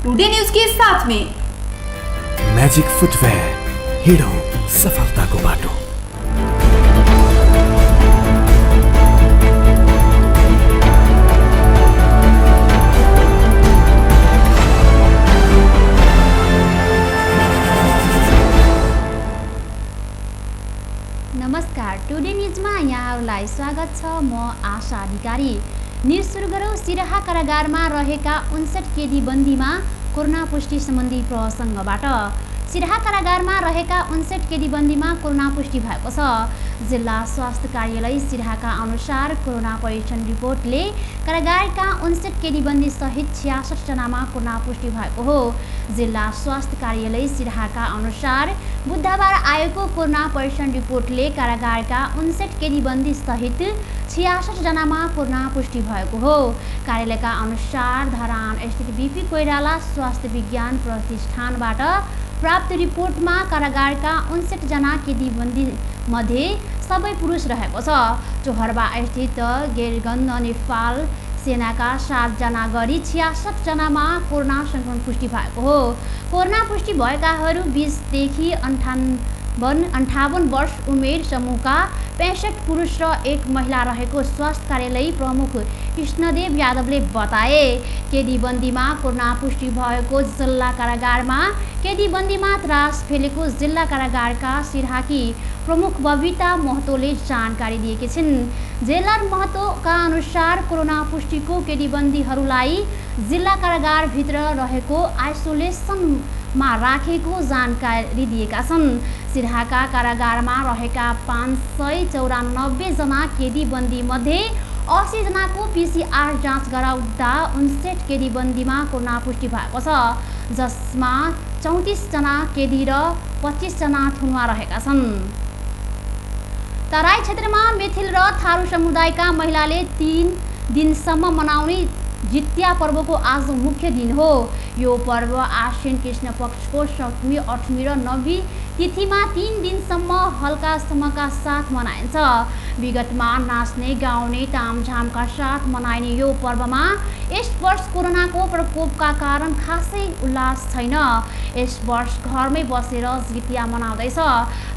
Today news के साथ में मैजिक फुटवेयर, हिँडौँ सफलताको बाटो। नमस्कार, टुडे न्यूजमा यहाँहरूलाई स्वागत छ। म आशा अधिकारी। न्यूज सुरु गरौँ। सिराहा कारागारमा रहेका 59 कैदी बन्दीमा कोरोना पुष्टि सम्बन्धी प्रसङ्गबाट। सिराहा कारागारमा रहेका 59 कैदी बन्दीमा कोरोना पुष्टि भएको छ। जिल्ला स्वास्थ्य कार्यालय सिराहाका अनुसार कोरोना परीक्षण रिपोर्टले कारागारका 59 कैदी बन्दी सहित 66 जनामा कोरोना पुष्टि भएको हो। जिल्ला स्वास्थ्य कार्यालय सिराहाका अनुसार बुधबार आएको कोरोना परीक्षण रिपोर्टले कारागारका 59 कैदी बन्दी सहित 66 जनामा कोरोना पुष्टि भएको हो। कार्यालयका अनुसार धरान स्थित बीपी कोइराला स्वास्थ्य विज्ञान प्रतिष्ठानबाट प्राप्त रिपोर्टमा कारागारका 59 जना कैदी बन्दी मध्ये सबै पुरुष रहेको छ। चोहरबा स्थित गेरगन्द नेपाल सेनाका 7 जना गरी 66 जनामा कोरोना संक्रमण पुष्टि भएको हो। कोरोना पुष्टि भएकाहरू 20 देखि 58 वर्ष उमेर समूहका 65 पुरुष र 1 महिला रहेको स्वास्थ्य कार्यालय प्रमुख कृष्णदेव यादवले बताए। कैदी बन्दीमा कोरोना पुष्टि भएको जिल्ला कारागारमा कैदी बन्दीमा त्रास फैलेको जिल्ला कारागारका सिराहाकी प्रमुख बबिता महतोले जानकारी दिएकी छिन्। जेलर महतोका अनुसार कोरोना पुष्टिको कैदी बन्दीहरूलाई जिल्ला कारागारभित्र रहेको आइसोलेसनमा राखेको जानकारी दिएका छन्। सिराहाका कारागारमा रहेका 594 जना कैदी बन्दी मध्ये 80 जनाको PCR जाँच गराउँदा 59 कैदी बन्दीमा कोरोना पुष्टि भएको छ, जसमा 34 जना कैदी र 25 जना थुनुवा रहेका छन्। तराई क्षेत्रमा मेथिल र थारू समुदायका महिलाले 3 दिनसम्म मनाउने जितिया पर्वको आज मुख्य दिन हो। यो पर्व आश्विन कृष्ण पक्षको 7वीं, 8वीं र 9वीं तिथिमा 3 दिनसम्म हल्कासम्मका साथ मनाइन्छ। विगतमा नाच्ने गाउने तामझामका साथ मनाइने यो पर्वमा यस वर्ष कोरोनाको प्रकोपका कारण खासै उल्लास छैन। यस वर्ष घरमै बसेर जितिया मनाउँदैछ।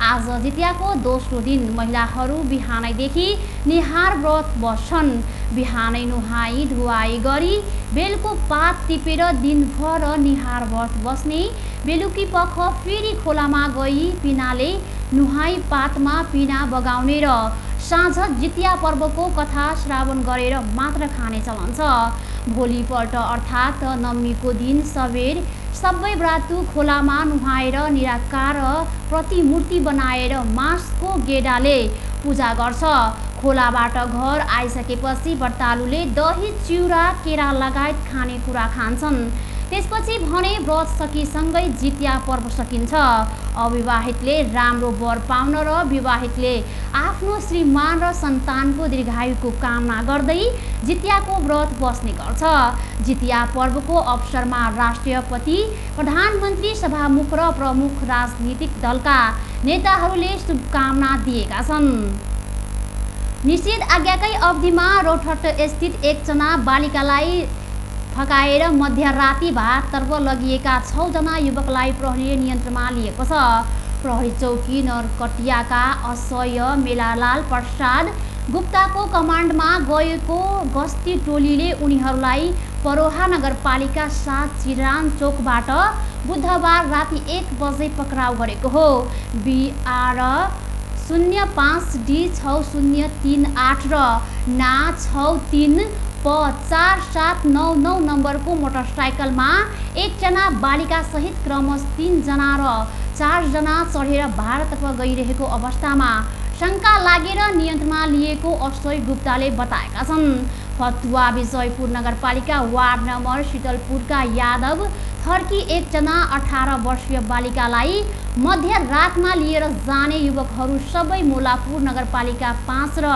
आज जितियाको दोस्रो दिन महिलाहरू बिहानैदेखि निहार व्रत बस्छन्। बिहानै नुहाई धुवाई गरी बेलको पात टिपेर दिनभर निहार व्रत बस्ने, बेलुकी पख फेरि खोलामा गई पिनाले नुहाई पातमा पिना बगाउने र साँझ जितिया पर्वको कथा श्रावण गरेर मात्र खाने चलन छ। भोलिपल्ट अर्थात् नवमीको दिन सबेर सबै व्रतु खोलामा नुहाएर निराकार प्रतिमूर्ति बनाएर मासको गेडाले पूजा गर्छ। खोलाबाट घर आइसकेपछि व्रतालुले दही, चिउरा, केरा लगायत खानेकुरा खान्छन्। त्यसपछि भने व्रत सकिसँगै जितिया पर्व सकिन्छ। अविवाहितले राम्रो वर पाउन र विवाहितले आफ्नो श्रीमान र सन्तानको दीर्घायुको कामना गर्दै जितियाको व्रत बस्ने गर्छ। जितिया पर्वको अवसरमा राष्ट्रपति, प्रधानमन्त्री, सभामुख र प्रमुख राजनीतिक दलका नेताहरूले शुभकामना दिएका छन्। निषेध आज्ञाकै अवधिमा रौतहट स्थित 1 जना बालिकालाई फकाएर मध्यराती भाततर्फ लगिएका 6 जना युवकलाई प्रहरीले नियन्त्रणमा लिएको छ। प्रहरी चौकी नरकटियाका असय मेलालाल प्रसाद गुप्ताको कमान्डमा गएको गस्ती टोलीले उनीहरूलाई परोहा नगरपालिका 7 चिरान चोकबाट बुधबार राति 1 बजे पक्राउ गरेको हो। BR 05D6038 र ना 63P4799 नम्बरको मोटरसाइकलमा 1 जना बालिका सहित क्रमशः 3 जना र 4 जना चढेर भारततर्फ गइरहेको अवस्थामा शङ्का लागेर नियन्त्रणमा लिएको असय गुप्ताले बताएका छन्। फतुवा विजयपुर नगरपालिका वार्ड नम्बर शीतलपुरका यादव थर्की 1 जना 18 वर्षीय बालिकालाई मध्यरातमा लिएर जाने युवकहरू सबै मोलापुर नगरपालिका 5 र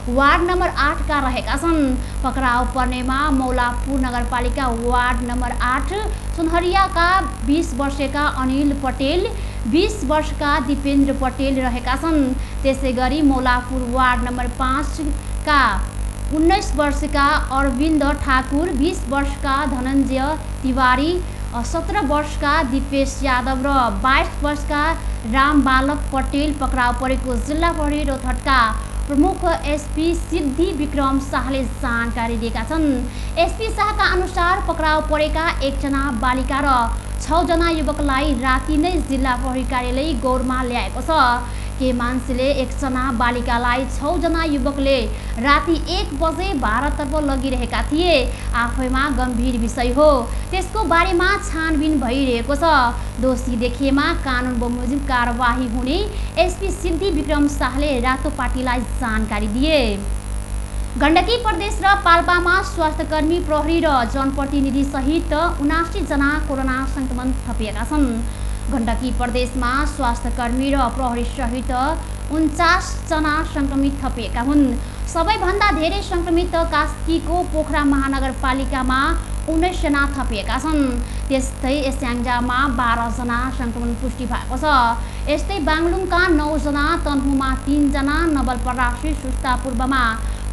वार्ड नम्बर 8 का रहेका छन्। पक्राउ पर्नेमा मौलापुर नगरपालिका वार्ड नम्बर 8 सुनहरियाका 20 वर्षका अनिल पटेल, 20 वर्षका दिपेन्द्र पटेल रहेका छन्। त्यसैगरी मौलापुर वार्ड नम्बर 5 का 19 वर्षका अरविन्द ठाकुर, 20 वर्षका धनञ्जय तिवारी, 17 वर्षका दिपेश यादव र 22 वर्षका रामबालक पटेल पक्राउ परेको जिल्ला प्रहरी रौतहटका प्रमुख एसपी सिद्धि विक्रम शाहले जानकारी दिएका छन्। एसपी शाहका अनुसार पक्राउ परेका 1 जना बालिका र 6 जना युवकलाई राति नै जिल्ला प्रहरी कार्यालय गौरमा ल्याएको छ। के मान्छेले 1 जना बालिकालाई 6 जना युवकले राति 1 बजे भारततर्फ लगिरहेका थिए। आफैमा गम्भीर विषय हो, त्यसको बारेमा छानबिन भइरहेको छ। दोषी देखिएमा कानुन बमोजिम कारबाही हुने एसपी सिद्धि विक्रम शाहले रातोपाटीलाई जानकारी दिए। गण्डकी प्रदेश र पाल्पामा स्वास्थ्यकर्मी, प्रहरी र जनप्रतिनिधि सहित 79 जना कोरोना संक्रमण थपिएका छन्। गण्डकी प्रदेशमा स्वास्थ्यकर्मी र प्रहरी सहित 49 जना संक्रमित थपिएका हुन्। सबैभन्दा धेरै संक्रमित कास्कीको पोखरा महानगरपालिकामा 19 जना थपिएका छन्। त्यस्तै स्याङ्जामा 12 जना संक्रमण पुष्टि भएको छ। यस्तै बागलुङका 9 जना, तनहुँमा 3 जना, नवलपरासी सुस्तापूर्वमा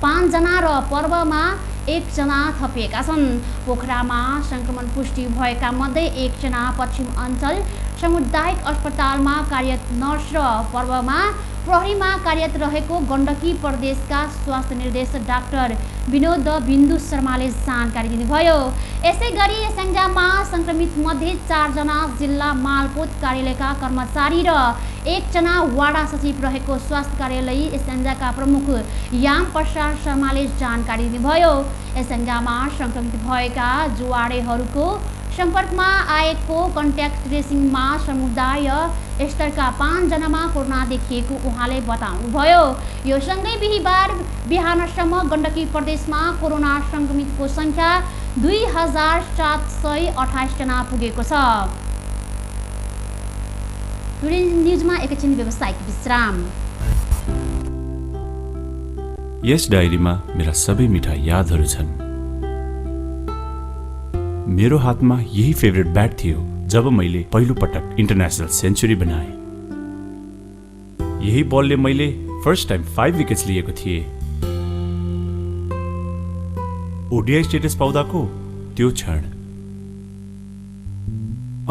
5 जना र पर्वमा 1 जना थपिएका छन्। पोखरामा संक्रमण पुष्टि भएका मध्ये 1 जना पश्चिम अञ्चल सामुदायिक अस्पतालमा कार्यरत नर्स र पर्वमा प्रहरीमा कार्यरत रहेको गण्डकी प्रदेशका स्वास्थ्य निर्देशक डाक्टर विनोद बिन्दु शर्माले जानकारी दिनुभयो। यसै गरी स्याङ्जामा संक्रमित मध्ये 4 जना जिल्ला मालपोत कार्यालयका कर्मचारी र 1 जना वाडा सचिव रहेको स्वास्थ्य कार्यालय स्याङ्जाका प्रमुख याम प्रसाद शर्माले जानकारी दिनुभयो। स्याङ्जामा संक्रमित भएका जुवाडेहरूको सम्पर्कमा आएको कन्ट्याक्ट ट्रेसिङमा समुदाय स्तरका 5 जनामा कोरोना देखिएको उहाँले बताउनुभयो। यो सँगै बिहिबार बिहानसम्म गण्डकी प्रदेशमा कोरोना संक्रमितको सङ्ख्या 2728 जना पुगेको छ। टुडे न्युजमा एकैछिन व्यावसायिक विश्राम। यस डायरीमा मेरा सबै मिठा यादहरू छन्। मेरो हातमा यही फेभरेट ब्याट थियो जब मैले पहिलो पटक इन्टरनेसनल सेन्चुरी बनाए। यही बलले मैले फर्स्ट टाइम 5 विकेट्स लिएको थिएँ। ओडिआई स्टेटस पाउँदाको त्यो क्षण,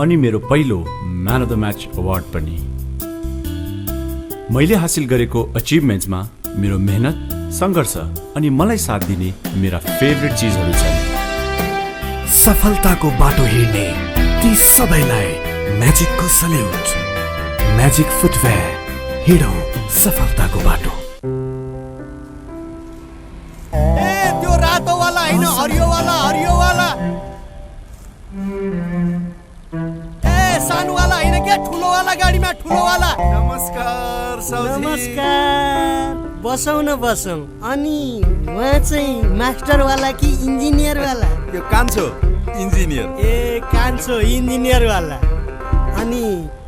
अनि मेरो पहिलो man of the match award पनि। मैले हासिल गरेको अचिभमेन्ट्समा मेरो मेहनत, सङ्घर्ष अनि मलाई साथ दिने मेरा फेभरेट चिजहरू छन्। सफलताको बाटो हिँड्ने ती सबैलाई म्याजिकको सल्युट। म्याजिक फुटवेयर, हिँडौँ सफलताको बाटो। त्यो रातो वाला हैन, हरियो वाला, हरियो वाला। सानो वाला हैन क्या, ठुलो वाला गाडीमा, ठुलो वाला। नमस्कार साउजी। नमस्कार। बसौँ न बसौँ। अनि उहाँ चाहिँ मास्टर वाला कि इन्जिनियर वाला? यो कान्छो इन्जिनियर। ए कान्छो इन्जिनियर वाला। अनि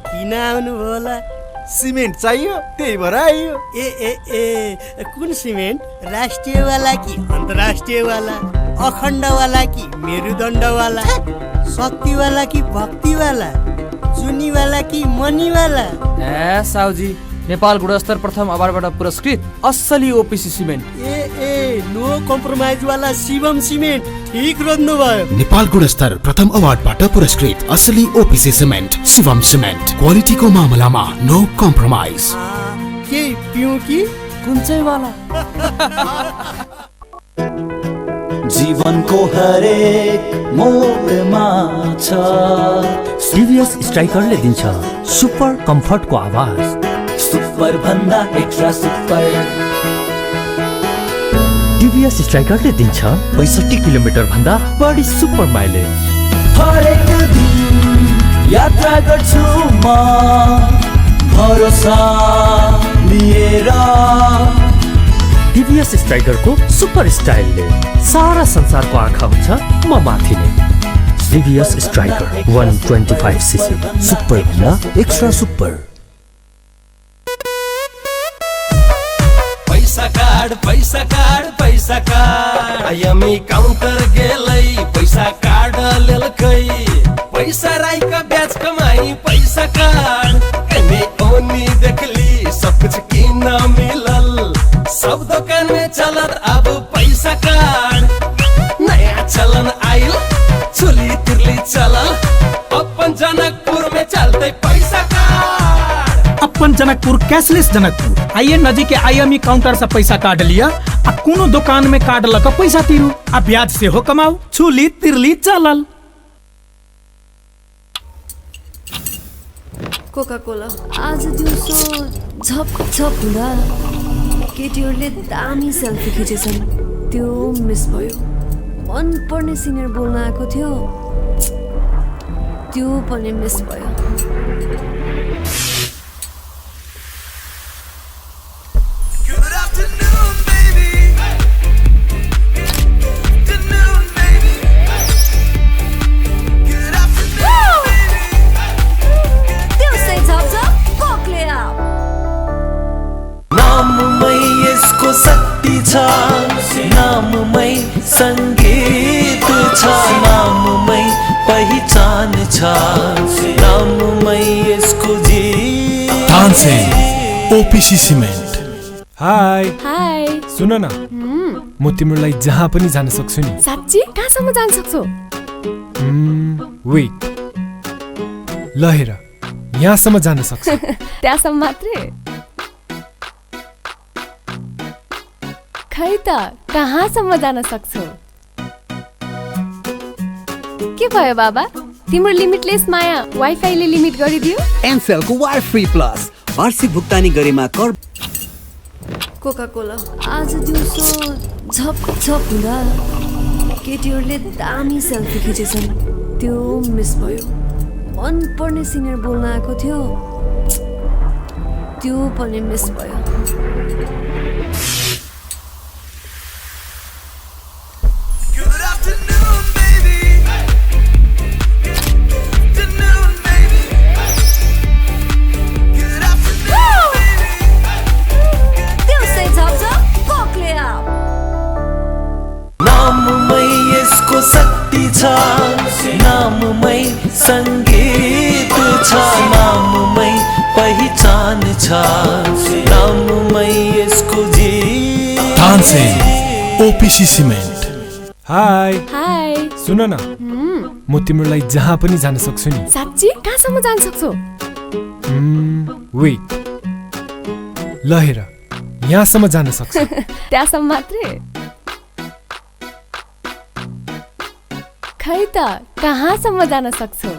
किन आउनुभयो होला? सिमेन्ट चाहियो, त्यही भएर आइयो। ए ए ए कुन सिमेन्ट? राष्ट्रिय वाला कि अन्तर्राष्ट्रिय वाला? अखण्ड वाला कि मेरुदण्ड वाला? शक्ति वाला कि भक्ति वाला? चुनी वाला कि मनी वाला? ए साउजी, नेपाल गुणस्तर प्रथम अवार्डबाट पुरस्कृत असली ओपिसी सिमेन्ट। ए नो कम्प्रोमाइज वाला शिवम सिमेन्ट। ठीक रोज्नु भयो। नेपाल गुणस्तर प्रथम अवार्डबाट पुरस्कृत असली ओपिसी सिमेन्ट शिवम सिमेन्ट। क्वालिटीको मामलामा नो कम्प्रोमाइज। के पिउँ कि कुन चाहिँ वाला? जीवनको हरेक मोडमा छ टिभीएस स्ट्राइकरले दिन्छ सुपर कम्फर्टको आवाज। सुपर भन्दा एक्स्ट्रा सुपर। टिभीएस स्ट्राइकरले दिन्छ 65 किलोमिटर भन्दा बढी सुपर माइलेज। हरेक दिन यात्रा गर्छु म भरोसा लिएर। टिभीएस स्ट्राइकरको सुपर स्टाइलले सारा संसारको आँखा हुन्छ म माथि नै। टिभीएस स्ट्राइकर 125 सीसी, सुपर भन्दा एक्स्ट्रा सुपर। पैसा कार्ड, पैसा कार्ड, पैसा कार्ड। आइएमई काउन्टर गेलै, पैसा कार्ड लेलकै। पैसा राईका ब्याज कमाई, पैसा कार्ड। एने ओनी देखली, सब कुछ किन मिलल। सब दोकान में चलत अब पैसा कार्ड। नयाँ चलन आइल, चोली तिर्ली चलल। जनकपुर कैशलेस जनकपुर आइए नजीक के IME काउंटर से पैसा काट लिया आ कोनो दुकान में काट लक पैसा तिरू आ ब्याज से हो कमाऊ छुली तिरली चलल। कोका कोला आज दिउँसो झप झप हुँदा केटीहरूले दामी सेल्फी खिचेछन्, त्यो मिस भयो। मन पर्ने सिनियर बोल्न आएको थियो, त्यो पनि मिस भयो। नाममै संगीत छ, नाममै पहिचान छ, नाममै यसको जीत। Tansen OPC cement. हाय हाय, सुन न, म तिम्रो लागि जहाँ पनि जान सक्छु नि। साच्ची? कहाँसम्म जान सक्छौ? वेट, ल हेर, यहाँसम्म जान सक्छु। त्यहाँसम्म मात्रै? खै त कहाँसम्म जान सक्छौ? के भयो बाबा, तिम्रो लिमिटलेस माया वाइफाईले लिमिट गरिदियो? एनसेलको वायर फ्री प्लस वार्षिक भुक्तानी गरेमा कर। कोका कोला आज दिउँसो झप झप हुँदा केटीहरूले दामी सेल्फी खिचेछन्, त्यो मिस भयो। मन पर्ने सिनियर बोल्न आएको थियो, त्यो पनि मिस भयो। नाममै संगीत छ, नाममै पहिचान छ, नाममै यसको जीत। Tansen OPC cement. हाय हाय, सुन न, म तिम्रो लागि जहाँ पनि जान सक्छु नि। साच्ची? कहाँसम्म जान सक्छौ? वेट, ल हेर, यहाँसम्म जान सक्छु। त्यहाँसम्म मात्रै? खै त कहाँसम्म जान सक्छौ?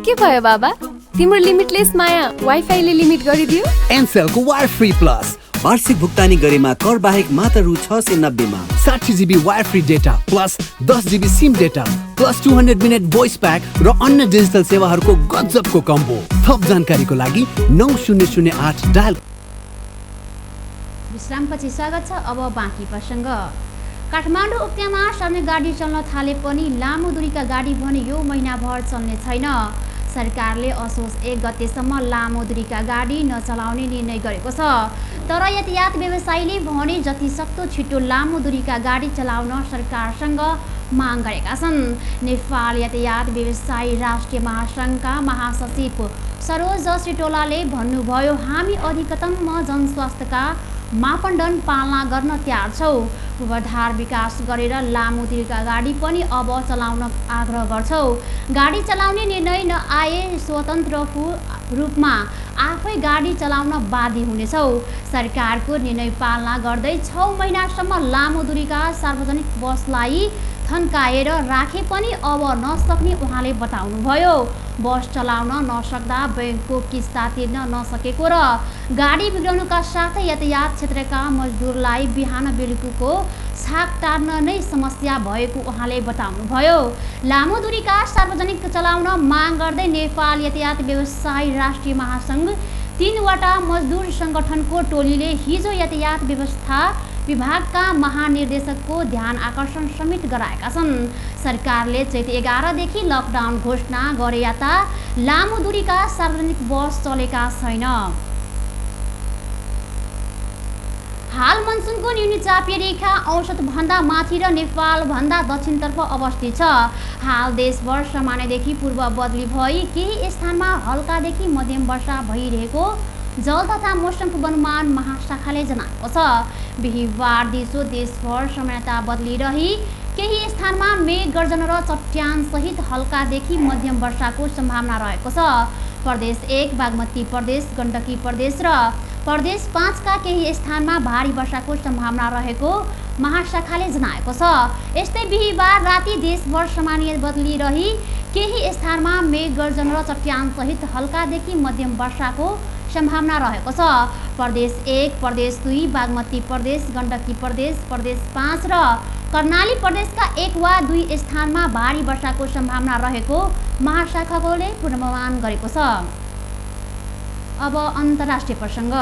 के भयो बाबा, तिम्रो लिमिटलेस माया वाइफाईले लिमिट गरिदियो? एनसेलको वायर फ्री प्लस वार्षिक भुक्तानी गरेमा कर बाहेक मात्र रु 690 मा 60 GB wire free data plus 10 GB SIM data plus 200 minute voice pack र अन्य डिजिटल सेवाहरूको गजबको कम्बो। थप जानकारीको लागि 9008 डायल। विश्रामपछि स्वागत छ। अब बाँकी प्रसङ्ग। काठमाडौँ उक्यामा सार्ने गाडी चल्न थाले पनि लामो दूरीका गाडी भने यो महिनाभर चल्ने छैन। सरकारले असोज 1 गतेसम्म लामो दूरीका गाडी नचलाउने निर्णय गरेको छ। तर यातायात व्यवसायीले भने जति सक्दो छिटो लामो दूरीका गाडी चलाउन सरकारसँग माग गरेका छन्। नेपाल यातायात व्यवसायी राष्ट्रिय महासङ्घका महासचिव सरोज श्रीटोलाले भन्नुभयो, हामी अधिकतम जनस्वास्थ्यका मापदण्ड पालना गर्न तयार छौँ। पूर्वाधार विकास गरेर लामो दूरीका गाडी पनि अब चलाउन आग्रह गर्छौँ। गाडी चलाउने निर्णय नआए स्वतन्त्र रूपमा आफै गाडी चलाउन बाध्य हुनेछौँ। सरकारको निर्णय पालना गर्दै 6 महिनासम्म लामो दूरीका सार्वजनिक बसलाई थन्काएर राखे पनि अब नसक्ने उहाँले बताउनुभयो। बस चलाउन नसक्दा बैंकको किस्ता तिर्न नसकेको र गाडी बिग्राउनुका साथै यातायात क्षेत्रका मजदुरलाई बिहान बेलुकीको छाक टार्न नै समस्या भएको उहाँले बताउनुभयो। लामो दूरीका सार्वजनिक चलाउन माग गर्दै नेपाल यातायात व्यवसायी राष्ट्रिय महासङ्घ 3वटा मजदुर सङ्गठनको टोलीले हिजो यातायात व्यवस्था विभागका महानिर्देशकको ध्यान आकर्षण समेत गराएका छन्। सरकारले चैत 11 देखि लकडाउन घोषणा गरे याता लामो दूरीका सार्वजनिक बस चलेका छैन। हाल मनसुनको न्यून चापीय रेखा औसत भन्दा माथि र नेपाल भन्दा दक्षिणतर्फ अवस्थित छ। हाल देशभर सामान्यदेखि पूर्व बदली भई केही स्थानमा हल्कादेखि मध्यम वर्षा भइरहेको जल तथा मौसम पूर्वानुमान महाशाखाले जनाएको छ। बिहिबार दिउँसो देशभर सामान्यता बदली रही केही स्थानमा मेघ गर्जन र चट्यान सहित हल्कादेखि मध्यम वर्षाको सम्भावना रहेको छ। प्रदेश 1, बागमती प्रदेश, गण्डकी प्रदेश र प्रदेश 5 का केही स्थानमा भारी वर्षाको सम्भावना रहेको महाशाखाले जनाएको छ। यस्तै बिहीबार राति देशभर सामान्य बदली रही केही स्थानमा मेघगर्जन र चट्यानसहित हल्कादेखि मध्यम वर्षाको सम्भावना रहेको छ। प्रदेश 1, प्रदेश 2, बागमती प्रदेश, गण्डकी प्रदेश, प्रदेश 5 र कर्णाली प्रदेशका 1 वा 2 स्थानमा भारी वर्षाको सम्भावना रहेको महाशाखाले पूर्वानुमान गरेको छ। अब अन्तर्राष्ट्रिय प्रसङ्ग।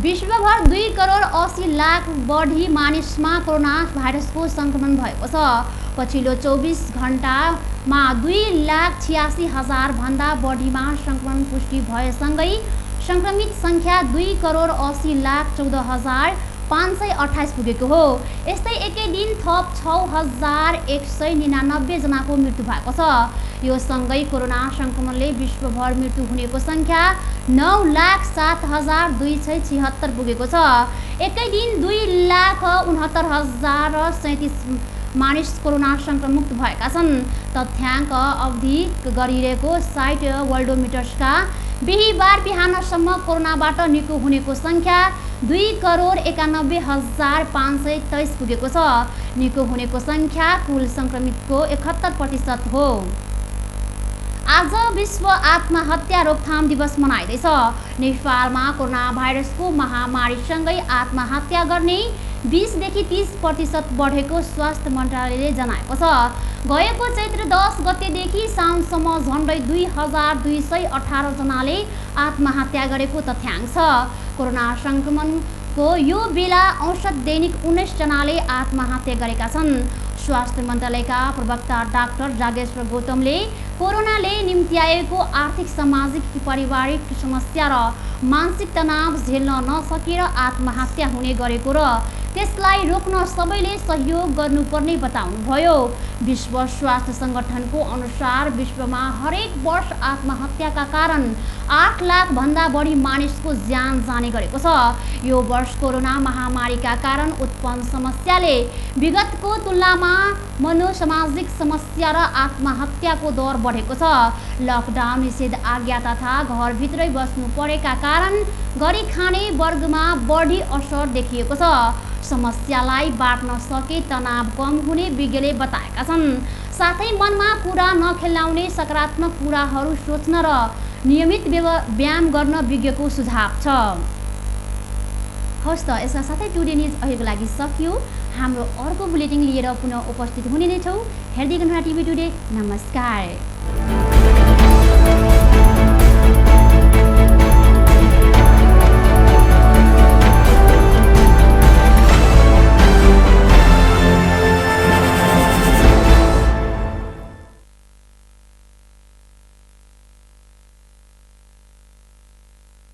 विश्वभर 2 करोड 80 लाख बढी मानिसमा कोरोना भाइरसको सङ्क्रमण भएको छ। पछिल्लो 24 घण्टामा 2,86,000 भन्दा बढीमा सङ्क्रमण पुष्टि भएसँगै सङ्क्रमित सङ्ख्या 2 करोड 80 लाख 14,528 पुगेको हो। यस्तै एकै दिन थप 6,199 जनाको मृत्यु भएको छ। यो सँगै कोरोना सङ्क्रमणले विश्वभर मृत्यु हुनेको सङ्ख्या 9,07,276 पुगेको छ। एकै दिन 2,69,037 मानिस कोरोना सङ्क्रमणमुक्त भएका छन्। तथ्याङ्क अवधि गरिरहेको साइट वर्ल्डोमिटर्सका बिहीबार बिहानसम्म कोरोनाबाट निको हुनेको सङ्ख्या 2 करोड 91,523 पुगेको छ। निको हुनेको सङ्ख्या कुल सङ्क्रमितको 71% हो। आज विश्व आत्महत्या रोकथाम दिवस मनाइँदैछ। नेपालमा कोरोना भाइरसको महामारीसँगै आत्महत्या गर्ने 20 देखि 30% बढेको स्वास्थ्य मन्त्रालयले जनाएको छ। गएको चैत्र 10 गतेदेखि साउनसम्म झन्डै 2,218 जनाले आत्महत्या गरेको तथ्याङ्क छ। कोरोना सङ्क्रमणको यो बेला औसत दैनिक 19 जनाले आत्महत्या गरेका छन्। स्वास्थ्य मन्त्रालयका प्रवक्ता डाक्टर जागेश्वर गौतमले कोरोनाले निम्त्याएको आर्थिक, सामाजिक, पारिवारिक समस्या र मानसिक तनाव झेल्न नसकेर आत्महत्या हुने गरेको र त्यसलाई रोक्न सबैले सहयोग गर्नुपर्ने बताउनुभयो। विश्व स्वास्थ्य सङ्गठनको अनुसार विश्वमा हरेक वर्ष आत्महत्याका कारण 8 लाख भन्दा बढी मानिसको ज्यान जाने गरेको छ। यो वर्ष कोरोना महामारीका कारण उत्पन्न समस्याले विगतको तुलनामा मनोसामाजिक समस्या र आत्महत्याको दर बढेको छ। लकडाउन, निषेध आज्ञा तथा घरभित्रै बस्नु परेका कारण गरी खाने वर्गमा बढी असर देखिएको छ। समस्यालाई बाँड्न सके तनाव कम हुने विज्ञले बताएका छन्। साथै मनमा कुरा नखेलाउने सकारात्मक कुराहरू सोच्न र नियमित व्यायाम गर्न विज्ञको सुझाव छ। हवस् त, यसका साथै टुडे न्युज अहिलेको लागि सकियो। हाम्रो अर्को बुलेटिन लिएर पुनः उपस्थित हुने नै छौँ। हेर्दै गर्नुहोला टिभी टुडे। नमस्कार।